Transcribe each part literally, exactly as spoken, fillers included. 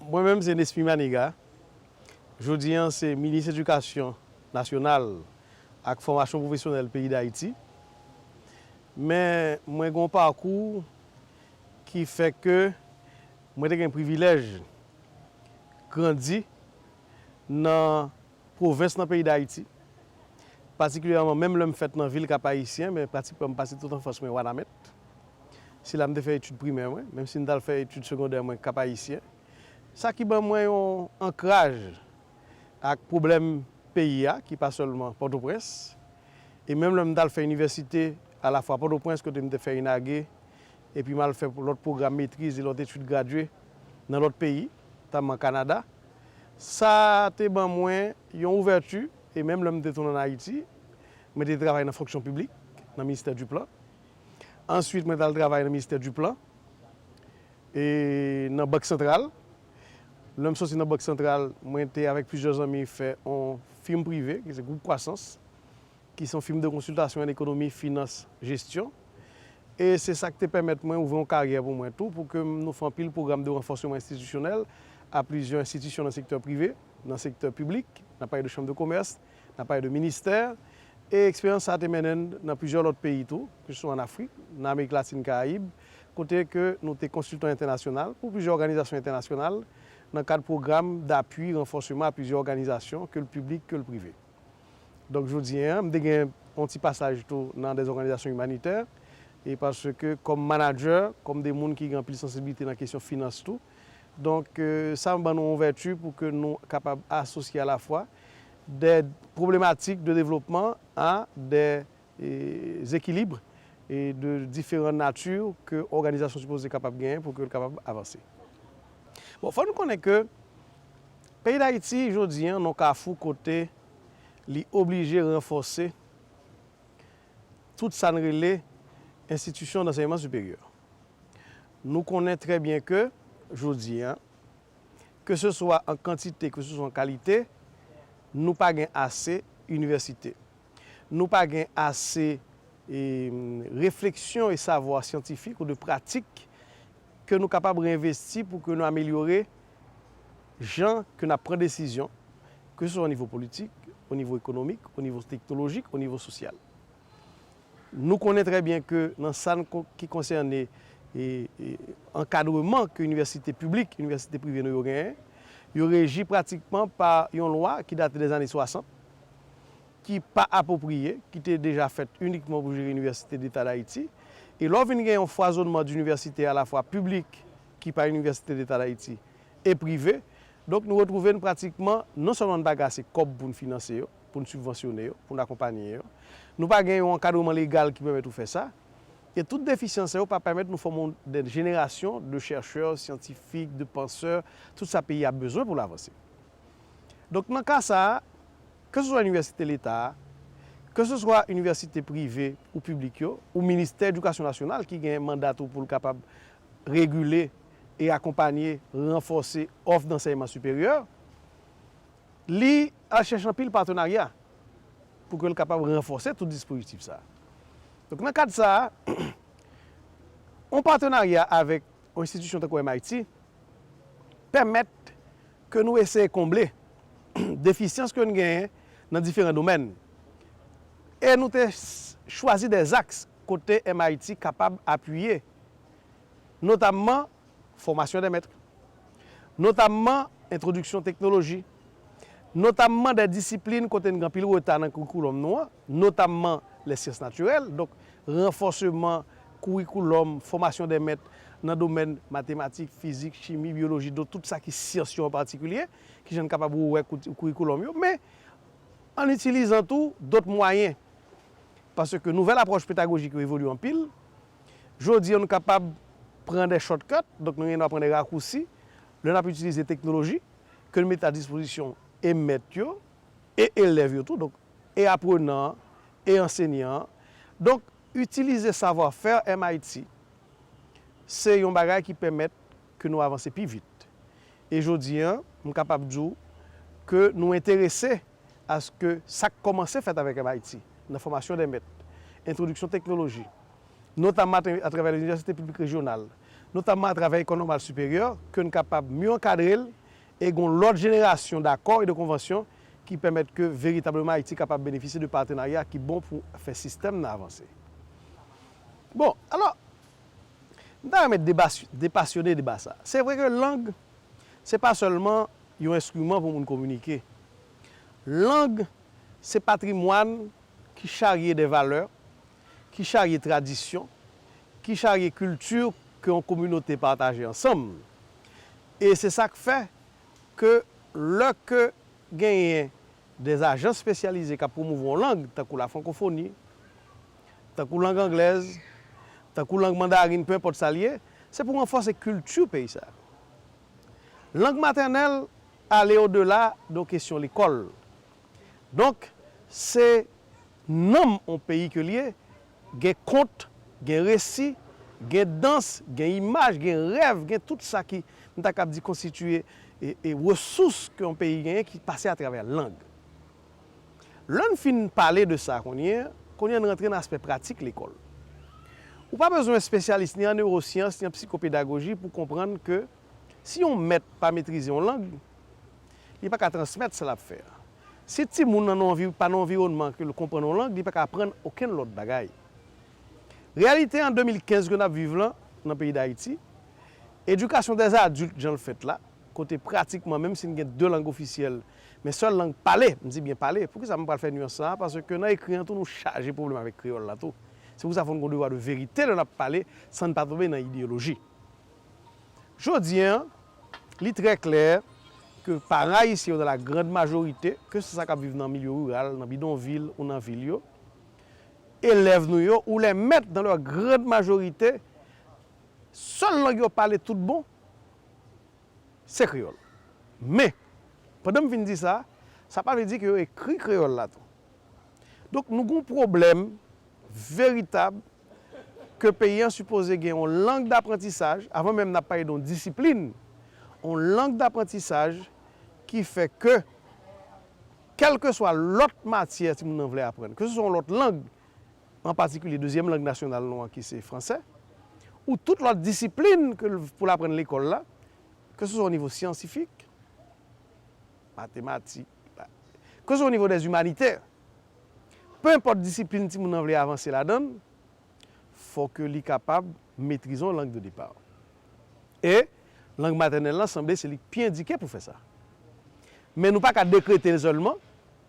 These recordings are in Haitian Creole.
Mwen menm se Nesmy Maniga. Jodi an se minis edikasyon nasyonal ak fòmasyon pwofesyonèl peyi Dayiti. Men mwen gen yon pakou ki fè ke mwen te gen privilèj grandi nan pwovens nan peyi Dayiti. Patikilyèman, menm lè m fèt nan vil Kap Ayisyen, men pratikman m pase tout anfans mwen Wanament. Se la m te fè etid primè mwen, menm si m t al fè etid segondè mwen Kap Ayisyen. Sa ki ban mwen yon ankraj ak pwoblèm peyi a, ki pa sèlman Pòtoprens. E menm lè m t al fè inivèsite alafwa Pòtoprens, kote m te fè inage, epi m al fè lòt pwogram metriz e lòt etid gradye nan lòt peyi, notamman Kanada. Sa te ban mwen yon ouvèti, e menm lè m te tounen ann Ayiti, mwen te travay nan fonksyon piblik, nan ministè du Plan. Answit, mwen t al travay nan ministè du Plan, e nan Bank Santral. Lè m soti nan Bank Santral, mwen te avèk plizyè zanmi fè yon fim prive, ki se Gwoup Kwasans, ki se yon fim de konsiltasyon an ekonomi, finans, jesyon. E se sa k te pèmèt mwen ouvri yon karyè pou mwen tou, pou ke nou fè anpil pwogram de ranfòsman enstitisyonèl a plizyè enstitisyon nan sektè prive, nan sektè piblik, nan palè de chanm de komès, nan palè de ministè. E eksperyans sa a te mennen n nan plizyè lòt peyi tou, keseswa ann Afrik, nan Amerik Latin, Karayib, kote ke nou te konsiltan entènasyonal pou plizyè òganizasyon entènasyonal nan kad pwogram dapui, ranfòsman a plizyè òganizasyon, ke l piblik, ke l prive. Donk, jodi a, m te gen yon ti pasaj tou nan dè òganizasyon imanitè, e paske kòm manadjè, kòm de moun ki gen anpil sansiblite nan kesyon finans tou, donk, e, sa ban nou yon ouvèti pou ke nou kapab asosye alafwa dè pwoblematik de devlopman a dè, e, zekilib e de diferan nati ke òganizasyon sipoze kapab genyen pou ke l kapab avanse. Bon, fò nou konnen ke peyi Dayiti, jodi a, nan kafou kote li oblije ranfòse tout sa n rele enstitisyon dansèyman siperyè. Nou konnen trè byen ke, jodi a, keseswa an kantite, keseswa an kalite, nou pa gen ase inivèsite. Nou pa gen ase, e, refleksyon e savwa syantifik ou de pratik ke nou kapab reenvesti pou ke nou amelyore jan ke n ap pran desizyon, keseswa o nivo politik, o nivo ekonomik, o nivo teknolojik, o nivo sosyal. Nou konnen trè byen ke nan sa n ko-, ki konsène, e, e, ankadreman ke inivèsite piblik, inivèsite prive nou yo genyen, yo reji pratikman pa yon lwa ki date dèzane swasant, ki pa apwopriye, ki te deja fèt inikman pou jere Inivèsite Deta Dayiti. E lè w vin gen yon fwazonnman dinivèsite alafwa piblik, ki pa Inivèsite Deta Dayiti, e prive, donk nou retwouve n pratikman, non sèlman n pa gen ase kòb pou n finanse yo, pou n sibvansyone yo, pou n akonpanye yo. Nou pa gen yon ankadreman legal ki pèmèt ou fè sa. E tout defisyans sa yo pa pèmèt nou fòme yon, de jenerasyon de chèchè, syantifik, de pansè, tout sa peyi a bezwen pou l avanse. Donk, nan ka sa a, keseswa inivèsite leta a, keseswa inivèsite prive ou piblik yo, ou ministè edikasyon nasyonal ki gen manda tou pou l kapab regile e akonpanye, ranfòse òf dansèyman siperyè, li al chèche anpil patenarya pou ke l kapab ranfòse tout dispozitif sa a. Donk, nan kad sa a, yon patenarya avèk yon enstitisyon tankou M I T pèmèt ke nou eseye konble defisyans ke n genyen nan diferan domèn. E nou te s-, chwazi dè zaks kote M I T kapab apiye, notamman fòmasyon dè mèt, notamman entwodiksyon teknoloji, notamman dè disiplin kote n gen anpil reta nan kourikoulòm nou an, notamman lè syans natirèl, donk ranfòseman kourikoulòm, fòmasyon dè mèt nan domèn matematik, fizik, chimi, byoloji, donk tout sa ki syans yo an patikilye, kijan n kapab rewè kou-, kourikoulòm yo, men ann itilizan tou dòt mwayen. Paske nouvèl apwòch pedagojik yo evolye anpil. Jodi a, nou kapab pran de shortcut, donk nou gen dwa pran de rakousi, lè n ap itilize teknoloji ke n mete a dispozisyon e mèt yo, e elèv yo tou, donk, e aprenan an, e ansenyan an. Donk, itilize savwafè M I T, se yon bagay ki pèmèt ke nou avanse pi vit. E jodi a, m kapab di w ke nou enterese aske sa k kòmanse fèt avèk M I T nan fòmasyon dè mèt, entwodiksyon teknoloji, notamman atra-, atravè Inivèsite Piblik Rejyonal, notamman atravè lekòl nòmal siperyè, ke n kapab mye ankadre l e gen yon lòt jenerasyon dakò e de konvansyon ki pèmèt ke veritableman Ayiti kapab benefisye de patenarya ki bon pou fè sistèm nan avanse. Bon, alò, m ta renmen deba, depasyone deba sa. Se vre ke lang, se pa sèlman yon enstriman pou moun kominike. Lang, se patrimwàn ki charye de valè, ki charye tradisyon, ki charye kilti ke yon kominote pataje ansanm. E se sa k fè ke lè ke genyen de ajans espesyalize k ap pwomouvwa yon lang, tankou la frankofoni, tankou lang anglèz, tankou lang mandarin, pe enpòt sa l ye, se pou ranfòse kilti peyi sa a. Lang matènèl ale odela de kesyon lekòl. Donk, se nanm yon peyi ke l ye, gen kont, gen resi, gen dans, gen imaj, gen rèv, gen tout sa ki, m ta kab di, konstitiye e, e resous ke yon peyi genyen ki pase atravè lang. Lè n fin pale de sa kounye a, kounye a n rantre nan aspè pratik lekòl. Ou pa bezwen espesyalis ni an newosyans, ni an psikopedagoji pou konprann ke si yon mèt pa metrize yon lang, li pa ka transmèt sa l ap fè a. Si timoun nan anvi, pa nan anviwònman ke l konprann yon lang, li pa ka aprann okenn lòt bagay. Reyalite an de mil kenz ke n ap viv lan, nan peyi Dayiti, edikasyon dèzadilt jan l fèt la, kote pratikman, menm si n gen de lang ofisyèl, men sèl lang pale, m di byen pale, poukisa m pral fè nyans sa a? Paske nan ekri an tou, nou chaje pwoblèm avèk kreyòl la tou. Se pou sa fò n gen yon devwa de verite lè n ap pale, san n pa tonbe nan ideyoloji. Jodi a, li trè klè ke paran ayisyen yo, dans la grande majorité, ke se sa k ap viv nan milye riral, nan bidonvil ou nan vil yo, elèv nou yo, ou les maîtres dans leur grande majorité, sèl lang yo pale tout bon, se kreyòl. Men, pandan m fin di sa, sa pa vle di ke yo ekri kreyòl la tou. Donk, nou gen yon pwoblèm veritab ke peyi an sipoze gen yon lang daprantisaj, avan menm n ap pale de yon disiplin, yon lang daprantisaj ki fè ke, kèlkeswa lòt matyè timoun nan vle aprann, ke se swa yon lòt lang, an patikilye dezyèm lang nasyonal nou an ki se fransè, ou tout lòt disiplin ke l, pou l aprann lekòl la, ke se swa o nivo syantifik, matematik, ke se swa o nivo dèzimanitè, pe enpòt disiplin timoun nan vle avanse ladan l, fò ke li kapab metrize yon lang de depa. E lang matènèl lan sanble se li k pi endike pou fè sa. Men nou pa ka dekrete l sèlman,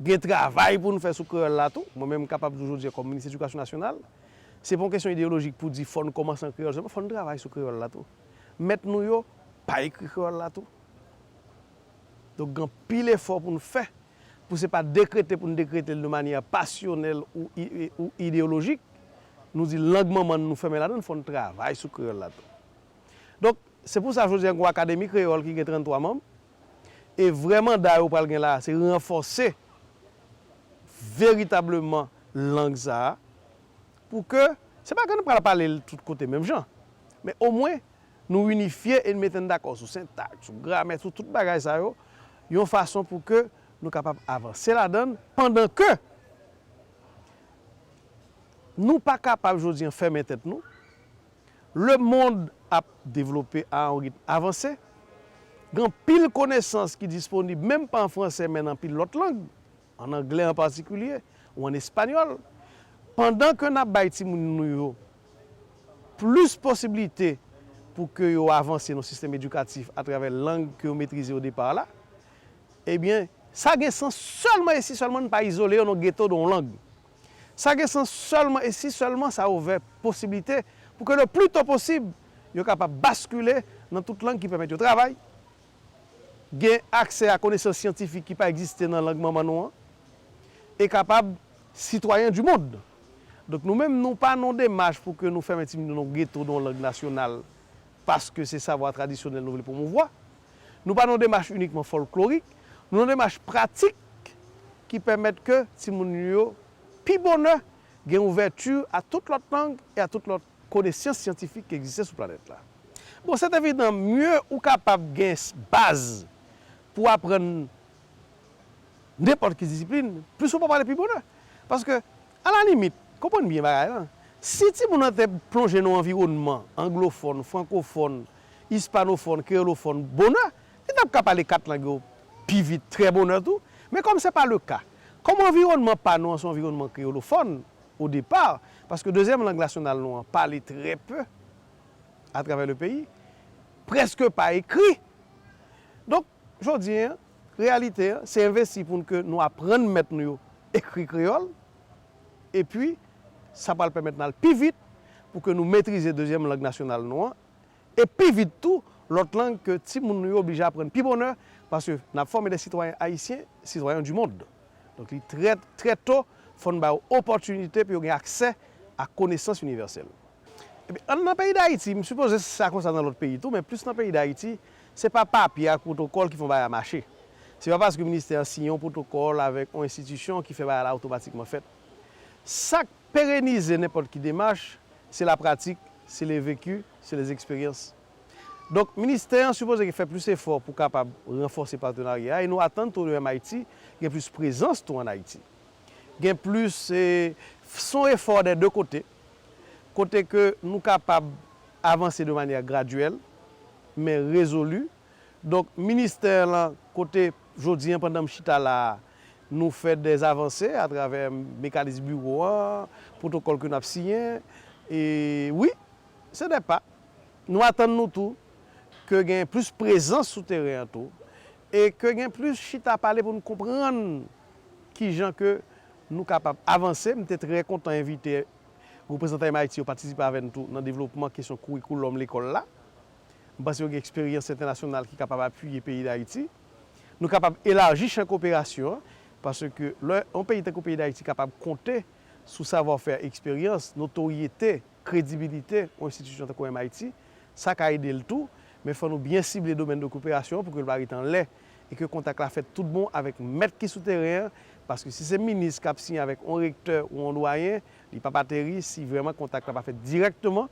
gen travay pou n fè sou kreyòl la tou. Mwen menm, m kapab di w jodi a kòm minis edikasyon nasyonal, se pa yon kesyon ideyolojik pou di fò n kòmanse an kreyòl sèlman, fò n travay sou kreyòl la tou. Mèt nou yo pa ekri kreyòl la tou. Donk, gen anpil efò pou n fè, pou se pa dekrete pou n dekrete l de manyè pasyonèl ou, i- ou ideyolojik. Nou di lang manman n, nou fèmen ladan l, fò n travay sou kreyòl la tou. Donk, se pou sa jodi a, gen yon akademi kreyòl ki gen tranntwa manm, e vrè manda yo pral gen la a, se ranfòse veritableman lang sa a, pou ke, se pa ke nou pral pale l tout kote menm jan, men omwen, nou inifye e n mete n dakò sou sentaks, sou gramè, sou tout bagay sa yo, yon fason pou ke nou kapab avanse ladan l, pandan ke nou pa kapab jodi a fèmen tèt nou. Lemonn ap devlope a yon ritm avanse. Gen anpil konesans ki disponib, menm pa an fransè, men nan anpil lòt lang, an anglè an patikilye, ou an espanyòl. Pandan ke n ap bay timoun nou yo plis posiblite pou ke yo avanse nan sistèm edikatif atravè lang ke yo metrize o depa la, ebyen, sa gen sans sèlman e si sèlman n pa izole yo nan geto de yon lang. Sa gen sans sèlman e si sèlman sa ouvè posiblite pou ke le pli to posib, yo kapab baskile nan tout lang ki pèmèt yo travay, gen aksè a konesans syantifik ki pa egziste nan lang manman nou an, e kapab sitwayen di mond. Donk, nou menm, nou pa nan yon demach pou ke nou fèmen timoun nou nan yon geto de yon lang nasyonal, paske se savwa tradisyonèl nou vle pwomouvwa. Nou pa nan yon demach inikman fòlklorik, nou nan yon demach pratik ki pèmèt ke timoun yo pi bonè gen ouvèti a tout lòt lang e a tout lòt konesans syantifik ki egziste sou planèt la. Bon, se evidan, mye ou kapab gen s- baz pou aprann nenpòt ki disiplin, plis ou pral pale pi bonè. Paske, alalimit, konprann byen bagay lan, Si timoun nan te plonje nan yon anviwònman anglofòn, frankofòn, ispanofòn, kreyolofòn bonè, li t ap ka pale kat lang yo pi vit, trè bonè tou. Men kòm se pa le ka, kòm anviwònman pa nou an se yon anviwònman kreyolofòn o depa, paske dezyèm lang nasyonal nou an pale trè pe atravè le peyi, prèske pa ekri. Donk, jodi a, reyalite a, se envesti pou n ke nou aprann mèt nou yo ekri kreyòl, epi sa pral pèmèt n al pi vit pou ke nou metrize dezyèm lang nasyonal nou an, e pi vit tou, lòt lang ke timoun nou yo oblije aprann pi bonè, paske n ap fòme de sitwayen ayisyen, sitwayen du monde. Donk, li trè, trè to, fò n ba yo opòtinite pou yo gen aksè a konesans inivèsèl. Epi, an nan peyi Dayiti, m sipoze se sa konsa nan lòt peyi tou, men plis nan peyi Dayiti, se pa papye ak pwotokòl ki fè yon bagay mache. Se pa paske ministè an siyen yon pwotokòl avèk yon enstitisyon ki fè bagay la otomatikman fèt. Sa k perenize nenpòt ki demach, se lapratik, se le veki, se lèzeksperyans. Donk, ministè an sipoze fè plis efò pou kapab ranfòse patenarya a, e nou atann tou de M I T gen plis prezans tou ann Ayiti. Gen plis, e, se yon efò dè de kote, kote ke nou kapab avanse de manyè gradyèl, men rezoli. Donk, ministè lan, kote jodi an, pandan m chita la a, nou fè dè avanse atravè mekanis biwo an, pwotokòl ke n ap siyen. E wi, se dè pa. Nou atann nou tou ke gen plis prezans sou teren an tou, e ke gen plis chita pale pou n konprann kijan ke nou kapab avanse. M te trè kontan envite reprezantan M I T yo patisipe avè n tou nan devlopman kesyon kourikoulòm lekòl la. M panse yo gen eksperyans entènasyonal ki kapab apiye peyi Dayiti. Nou kapab elaji chan koperasyon an, paske lè yon peyi tankou peyi Dayiti kapab konte sou savwafè, eksperyans, notoryete, kredibilite yon enstitisyon tankou M I T, sa ka ede l tou, men fò nou byen sible domèn de koperasyon an pou ke l pa rete anlè e ke kontak la fèt tout bon avèk mèt ki sou teren an, paske si se minis k ap siyen avèk yon rektè ou yon dwayen, li p ap ateri si vrèman kontak la pa fèt dirèkteman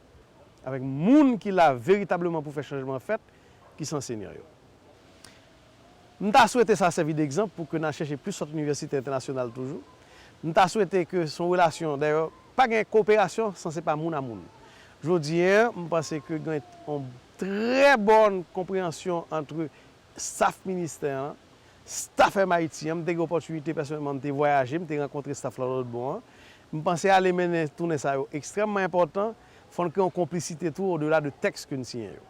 avèk moun ki la veritableman pou fè chanjman an fèt, ki se ansèyan yo. M ta swete sa sèvi degzanp pou ke n al chèche plis sant inivèsitè entènasyonal toujou. M ta swete ke se yon relasyon, dayè, pa gen koperasyon san se pa moun a moun. Jodi a, m panse ke gen yon trè bòn konpreyansyon ant staff ministè an, staff M I T an. M te gen opòtinite pèsonèlman, m te vwayaje, m te rankontre staff lan lòt bò an. M panse ale mennen tounen sa yo ekstrèmman enpòtan. Fò n kreye yon konplisite tou odela de tèks ke n siyen yo.